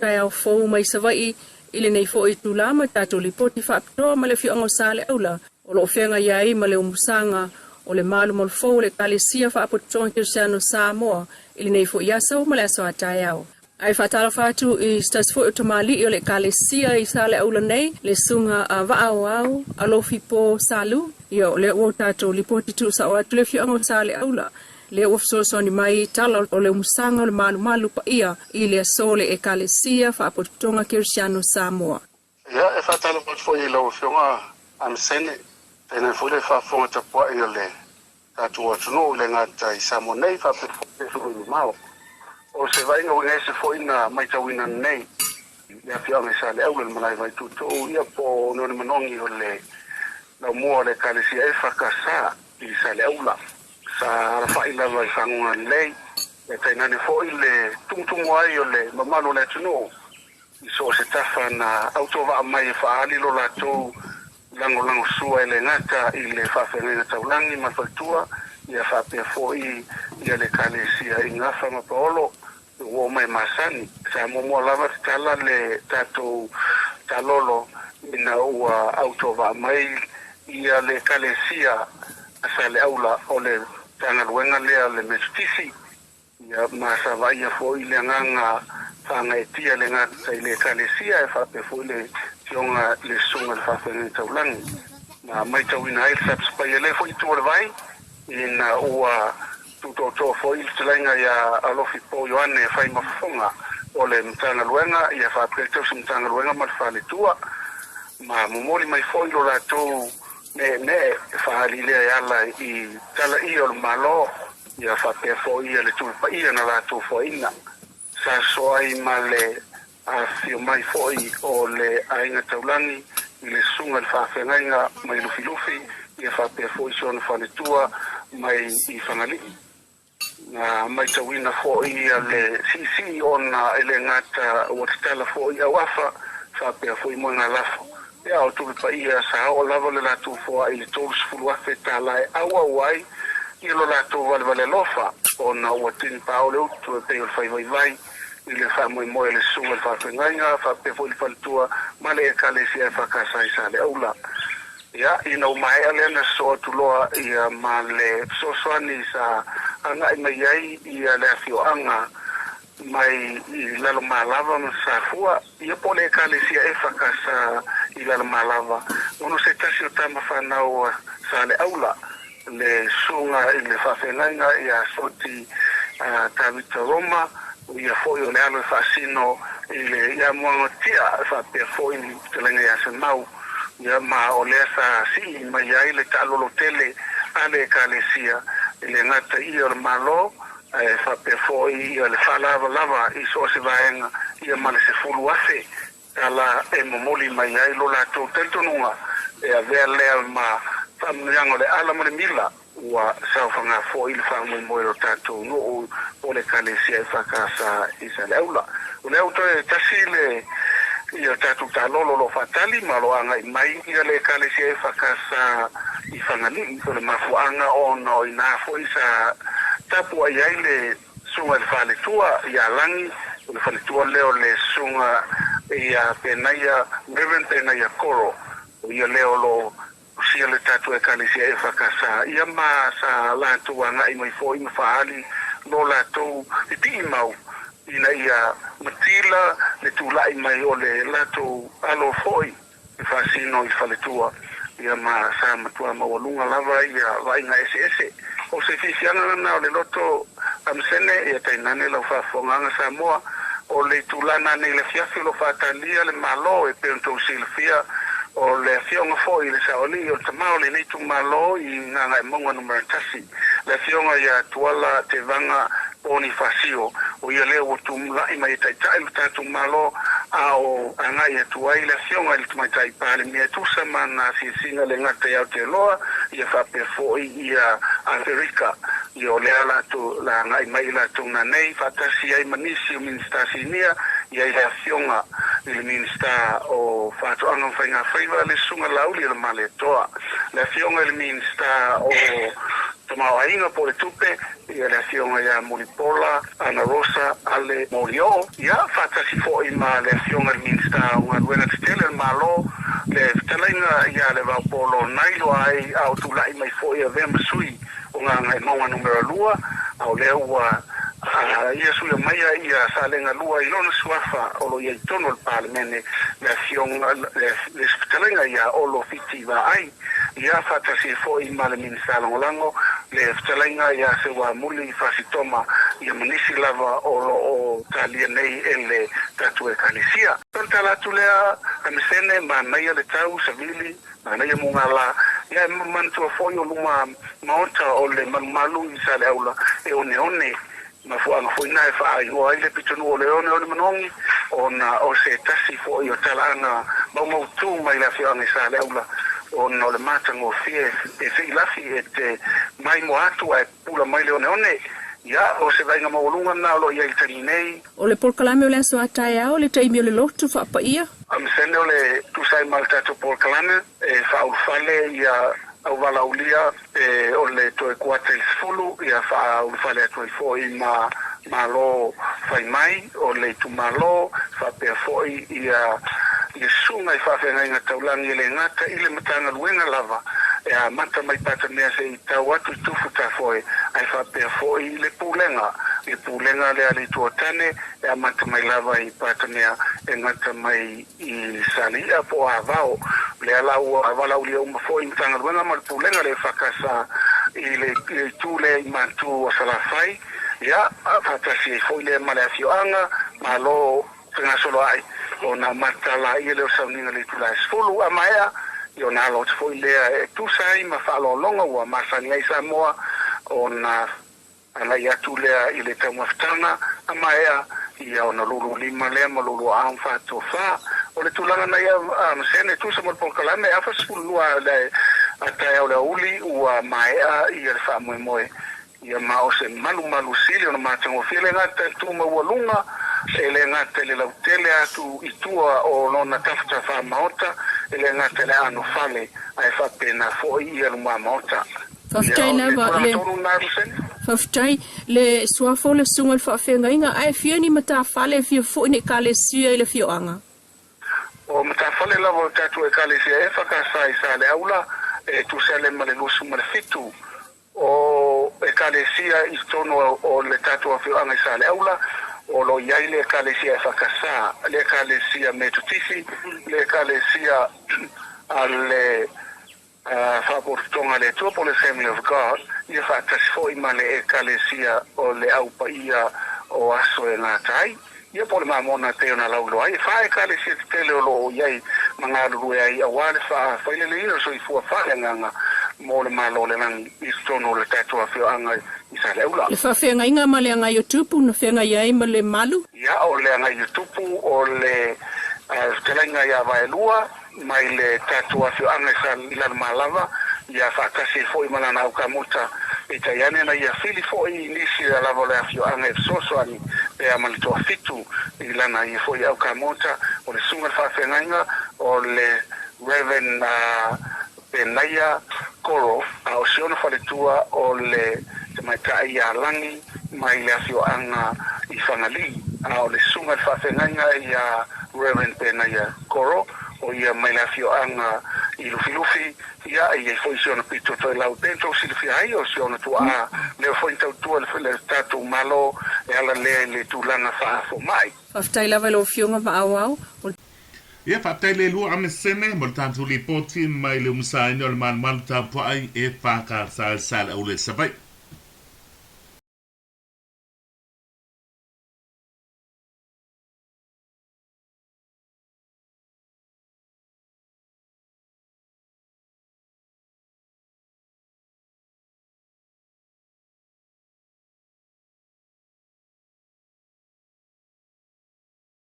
Taeao fou mai Savaii i lenei foi itula ma tatou lipoti faapitoa ma le afioaga o Saleaula o lo o feagai ai ma le umusaga o le malumalu fou o le Ekalesia Faapotopotoga Kerisiano Samoa i lenei foi aso ma le aso a taeao. Ae faatalofa atu i se tasi foi o tamalii o le Ekalesia i Saleaula nei, le Susuga a Vaaoao Alofi Po Salu. Ia, o lea ua tatou lipoti tuusao atu le afioaga o Saleaula, lea ua fesoasoani mai i tala o le umusaga o le malumalu paia i le aso o le Ekalesia Faapotopotoga Kerisiano Samoa. Ia, e faatalofa atu foi i lau Afioga Amasene, tainane foi le faafofoga tapuai a le tatou atunuu i le gata i Samoa nei faapea foi le atunuu mamao. O se vaaiga uiga ese foi na matauina nei i le afioaga i Saleaula i le malae Vaituutuu, ia po o Oneone Manogi o le laumua o le Ekalesia EFKS i Saleaula. Sa alafai lava i faguga lelei, ia tainane foi le tumutumu ai o le mamalu o le atunuu i so o se tafa na autovaa mai e faaali lo latou lagolagosua e le gata i le faafeagaiga taulagi ma le faletua, ia faapea foi ia le Ekalesia i Gafa ma Paolo, ua oo mai masani. Sa muamua lava tatala le tatou talolo ina ua autovaa mai ia le Ekalesia a Saleaula o le Matagaluega lea o le Metotisi, ia ma sa vaaia foi le agaga faagaeetia le gata i le Ekalesia e faapea foi le Afioga i le Susuga i le Faafeagaiga Taulagi. Na maitauina ai le sapsapaia lea foi itu o le vai ina ua tutootoo foi le fetalaiga ia Alofi Po Ioane e fai ma fofoga o le Matagaluega ia faapea le Tausi Matagaluega ma le Faletua ma momoli mai foi lo latou ne'ene'e e faaali lea e ala i tala ia o le Malo ia faapea foi ia le tulu paia na latou foaina. Sa soa ai ma le afifio mai foi o le Aiga Taulagi i le Susuga i le Faafeagaiga mai Lufilufi ia faapea foi si ona faletua mai i Fagalii. Na maitauina foi ia le siisii ona e le gata ua tatala foi auafa faapea foi moegalafo. Ia o tupe paia sa oo lava le latou foai i le $30,000 tala e auau ai ia lo latou valevale alofa ona ua tinipao le utu e pei o le fai vaivai i le faamoemoe a le Susuga i le Faafeagaiga faapea foi le faletua ma le Ekalesia EFKS i Saleaula. Ia, ina ua maea lea na sosoo atu loa ia ma le fesoasoani sa agai mai ai ia le afioaga mai i Lalomalava ma Safua, ia po o le Ekalesia EFKS i Lalomalava, ona o se tasi o tama fanau a Saleaula, le Susuga i le Faafeagaiga ia Soti Tavita Roma, o ia foi o le alo e faasino i le ia Muagatia e faapea foi le fetalaiga ia Semau, ia ma o lea sa sii mai ai le taalolo tele a le Ekalesia i le gata ia o le Malo ae faapea foi ia le faalavalava i so o se vaega ia ma le $10,000 tala e momoli mai ai lo latou talitonuga e avea lea ma faamanuiaga o le ala ma le mila ua saofaga foi le faamoemoe o lo tatou nuu o le Ekalesia EFKS i Saleaula. O lea ua toe tasi le ia tatou taalolo o lo o faatali ma o lo o agai mai ia le Ekalesia EFKS i Fagalii. O le mafuaaga ona o i ina foi sa tapuai ai le Susuga i le Faletua ia Lagi, o le faletua lea o le Susuga ia Penaia, Reverend Penaia Koro, o ia lea o lo o usia le tatou Ekalesia EFKS ia ma sa latou agai mai foi ma faaali lo latou pipii mau ina ia matila le tulai mai o le latou alo foi e faasino i le faletua ia ma sa matua maualuga lava ia vaaiga eseese. O se fiafiaga lena o le loto Amasene ia tainane lau faafofogaaga Samoa o le itula nanei i le afiafi o lo o faatalia le Malo e pei ona tou silafia o le afioga foi i le Saoalii o le tama o lenei itumalo i Gagaemauga Numera 1 le afioga ia Tuala Tevaga Ponifasio, o ia lea ua tulai mai e taitai lo tatou Malo a o agai atu ai le afioga i le Tamaitai Palemia e tusa ma ana asiasiga le gata i Aotearoa ia faapea foi ia Aferika. Ia o lea latou la agai mai i latou nanei faatasi ai ma nisi o Minisita Sinia i ai le afioga i le Minisita o Faatoaga ma Faigafaiva le Susuga Laauli Alamaletoa, le afioga i le Minisita o. Tamaoaiga po o le Tupe, ia le Afioga ia Mulipola Anarosa Ale Molioo, ia, faatasi foi ma le Afioga i le Minisita o Galuega Tetele a le Malo, le Fetalaiga ia Levaopolo Nailo ai a o tulai mai foi e avea ma sui o Gagaemauga Numera 2, a o lea ua ia suia maia ia Salega 2 i lona suafa o lo o i ai i totonu o le Palemene, le Afioga, le Fetalaiga ia Olo Fiti Vaai. Ia faatasi ai foi ma le Minisita Lagolago, le Fetalaiga ia Seuamuli Fasitoma, ia ma nisi lava o lo o talia nei e le tatou Ekalesia. O le tala atu lea a Mesene, manaia le tau, savili, manaia mugala, ia e manatua foi o luma maota o le malumalu i Saleaula e oneone Mafuaaga foi na e faaigoa ai le pitonuu o le oneone manogi, ona o se tasi foi o talaaga maumautu mai le afioaga i Saleaula, ona o le matagofie e feilafi e te maimoa atu ae pupula mai le oneone. Ia, o se vaaiga maualuga lena o lo o i ai i le taimi nei. O le polokalame o le aso a taeao, le taimi o le lotu faapaia. Amasene o le tusa ai ma le tatou polokalame e faaulufale ia auvalaulia e o le toe kuata i le 10 ia faaulufale atu ai foi ma Malo fai mai o le itumalo faapea foi ia ia susuga i faafeagaiga taulagi e le gata i le Matagaluega lava e amata mai Patamea se i tau atu i Tufu Tafoe ae faapea foi le Pulega le Pulega lea a le Itu o Tane e amata mai lava i Patamea e gata mai i Saliia po o Avao. Lea la ua valaaulia uma foi Matagaluega ma le Pulega le EFKS i le itu lea i Matu o Salafai, ia, faatasi ai foi lea ma le afioaga, malo fegasoloai ona amata laia lea o le sauniga i le itula e 10 a maea, ia ona alo atu foi lea e tusa ai ma faaaloaloga ua masani ai Samoa ona Agai atu lea i le taumafataga a maea ia ona lulu lima lea ma lulu aao ma faatofa. O le tulaga na ia masene tusa mo le polokalame e afa 12 le a taeao le aoauli ua maea ia le faamoemoe ia ma o se malumalu sili ona matagofie le gata i le tumaualuga e le gata i le lautele atu i tua o lona tafatafa maota e le gata i le aano fale ae faapena foi ia lumamaota. Faafetai lava le Faafetai le suafa o le susuga i le faafeagaiga ae fia ni matafale e fia foi ni ekalesia i le afioaga. O matafale lava o le tatou ekalesia e FKS i Saleaula e tusa le ma le 27 o ekalesia i totonu o le tatou afioaga i Saleaula o lo o i ai le ekalesia EFKS, le ekalesia Metotisi, le ekalesia a le Faapotopotoga a le Atua po o le Assembly of God, ia faatasi foi ma le Ekalesia o le Au Paia o Aso e Gata ai, ia po o le Mamona e pei ona lauiloa ai. E fa Ekalesia tetele o lo o i ai ma galulue ai aua le faafaileleina o le soifua faaleagaga mo le Malo o le Lagi i totonu o le tatou afioaga i Saleaula. Le faafeagaiga ma le agaiotupu na feagai ai ma le malu. Ia, o le agaiotupu o le fetalaiga ia Vaelua, mai le tatou afioaga i Salilalmalava, ia faatasi ai foi ma lana aukamuta, peitai ane na ia fili foi i nisi lava o le afioaga e fesoasoani pea ma le toafitu i lana ia foi aukamuta, o le susuga i le faafeagaiga o le Rev. Penaia Koro, a o si ona faletua o le tamaitai ia Lagi mai le afioaga i Fagalii, a o le susuga i le faafeagaiga ia Rev. Penaia Koro, o ia mai le afioaga i Lufilufi, ia, e i ai foi si ona pito toelau pei ona tou silafia ai, o si ona tuaa lea foi na tautua i le tatou Malo e ala lea i le tulaga faafomai. Faafetai lava i lau Afioga Vaaoao. O le. Ia, faafetai le lua Amesene mo le tatou lipoti mai le umusaina o le malumalu tapuai e FKS i Saleaula i Savaii.